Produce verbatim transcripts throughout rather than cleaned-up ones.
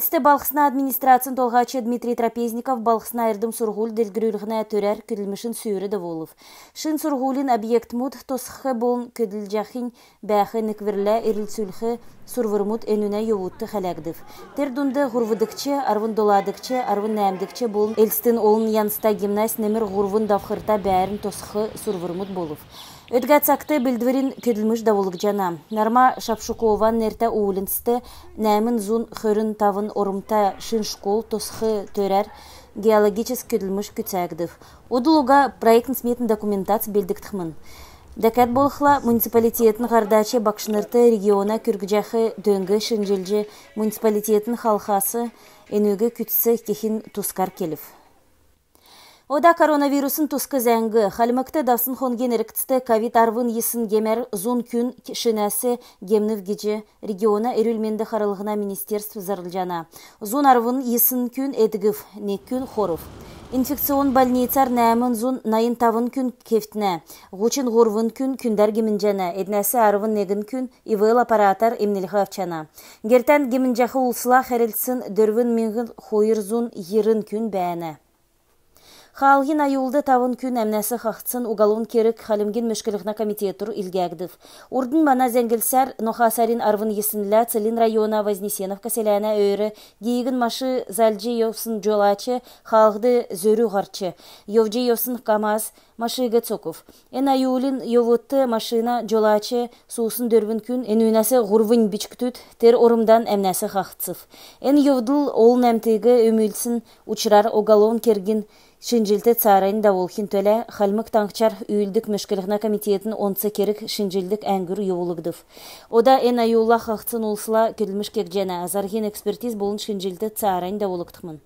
Балһсна администрацин толһач Дмитрий Трапезников балһсна эрдм-сурһуль делгрүллһнә төрәр көдлмшин сүүр давулв. Шин сурһулин объектмуд тосхх болн көдлҗәхнь бәәх некврлә ирлцүлх сурврмуд энүнә йовудт хәләгдв. Тер дунд һурвдгч, арвн доладгч, арвн нәәмдгч болн Элстин олн янзта гимназь немр һурвн давхрта бәәрн тосхх сурврмуд болв. Өдгә цагт белдврин көдлмш давулгдҗана. Нарма Шапшукован нертә уульнцд нәәмн зун хөрн тавн ормта шин школ тосхх төрәр геологическ көдлмш күцәгдв. Удл уга проектн-сметн документац белдгдхмн. Дәкәд болхла муниципалитетин һардач багшнрт региона күргҗәх дөң шинҗлҗ, муниципалитетин халхас энүг күцц кехин тускар келв. Ода коронавирусин туск зәңг. Хальмгт давсн хонгин эргцд ковид арвн йисн гемәр зун күн шинәс гемнв гиҗ региона эрүл-менд харлһна министерств зарлҗана. Зун арвн йисн күн эдгв, нег күн хорв. Инфекционн больницар нәәмн зун найн тавн күн кевтнә, һучн һурвн күн күндәр гемнҗәнә, эднәс арвн негн күн ИВЛ аппаратар эмнлһ авчана. Гертән гемнҗәх улсла хәрлцсн дөрвн миңһн хойр зун йирн күн бәәнә. Хаалһин аюлд тавн күн әмнәс хаһцсн уголовн керг Хальмгин мөшклһнә комитетүр илгәгдв. Урднь мана зәңглсәр, ноха сарин арвн йиснлә Целинн района Вознесеновка селәнә өөр гиигн маши залҗ йовсн җолач хаалһд зөрү һарч, йовҗ йовсн КамАЗ машиг цокв. Эн аюлин йовудт машина җолач суусн дөрвн күн, энүнәс һурвнь бичкдүд, тер ормдан әмнәс хаһцв. Эн йовдл олн әмтиг өмүлсн учрар уголовн кергин шинҗлт цааранднь давулхин төлә Хальмг Таңһчар үүлддг мөшклһнә комитетин онц керг шинҗлдг әңгүр йовулгдв. Ода эн аюлла хаһцсн улсла көдлмш кегдҗәнә, зарһин экспертиз болн шинҗлт цааранднь давулгдхмн.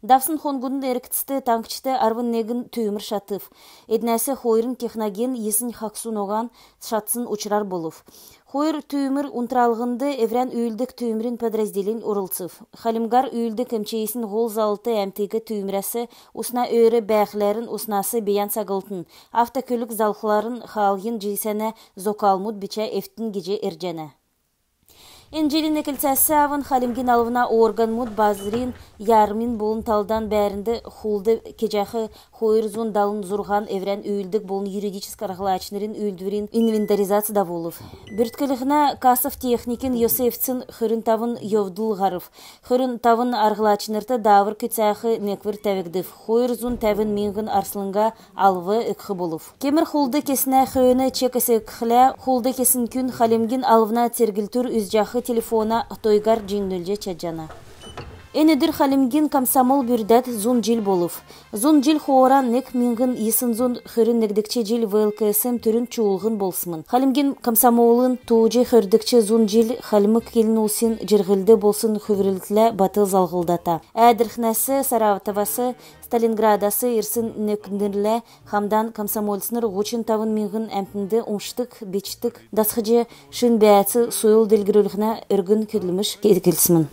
Давсн хонгудын эргцд таңһчд арвн негн түүмр шатв. Эднәс хойрнь техноген, йиснь хагсу ноһан шатсн учрар болв. Хойр түүмр унтралһнд эврән үүлддг түүмрин подразделень орлцв. Хальмгар үүлддг МЧС-ин һол заллт әмтиг түүмрәс, усна өөр бәәхләрн уснас бийән саглтн, автокөлг залхларн хаалһин җисәнә зокалмуд бичә эвтн гиҗ эрҗәнә. Эн җилин эклцәс авн Хальмгин алвна органмуд базрин, ярмин болн талдан бәәрнд хулд кеҗәх хойр зун далн зурһан эврән үүлддг болн юридическ арһлачнрин үүлдврин инвентаризац давулв. Бүртклһнә кассов техникин йос эвдсн хөрн тавн йовдл һарв. Хөрн тавн арһлачнрт даавр күцәх неквр тәвгдв. Хойр зун тәвн миңһн арслңга алв өгх болв. Кемр хулд кеснә хөөн чек эс өгхлә, хулд кесн күн Хальмгин алвна церглтүр үзҗәх телефона тойгар җиңнүлҗ чадҗана. Эн өдр Хальмгин комсомол бүрдәд зун җил болв. Зун җил хооран нег миңһн йисн зун хөрн негдгч җил ВЛКСМ түрүн чуулһн болсмн. Хальмгин комсомолын тууҗ хөрдгч зун җил хальмг келн улсин җирһлд болсн хүврлтлә батл залһлдата. Әәдрхнәс, Саратовас, Сталинградас ирсн нөкднрлә хамдан комсомольцнр һучн тавн миңһн әмтнд умшдг, бичдг, дасхҗ, шин бәәц, сойл делгрүллһнә өргн көдлмш эклсмн.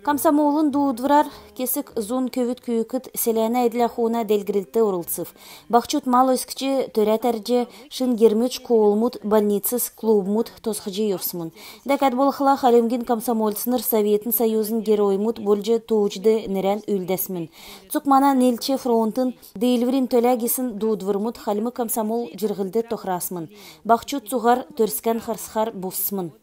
Комсомолын дуудврар кесг зун көвүд-күүкд селәнә эдл-ахуна делгрлтд орлцв. Баһчуд мал өскҗ, төрә тәрҗ, шин гермүд, школмуд, больницс, клубмуд тосхҗ йовсмн. Дәкәд болхла, Хальмгин комсомольцнр Советин Союзин Героймуд болҗ тууҗд нерән үлдәсмн. Цуг мана нилч фронтын диилврин төлә гисн дуудврмуд хальмг комсомол җирһлд тохрасмн. Баһчуд цуһар Төрскән харсхар буссмн.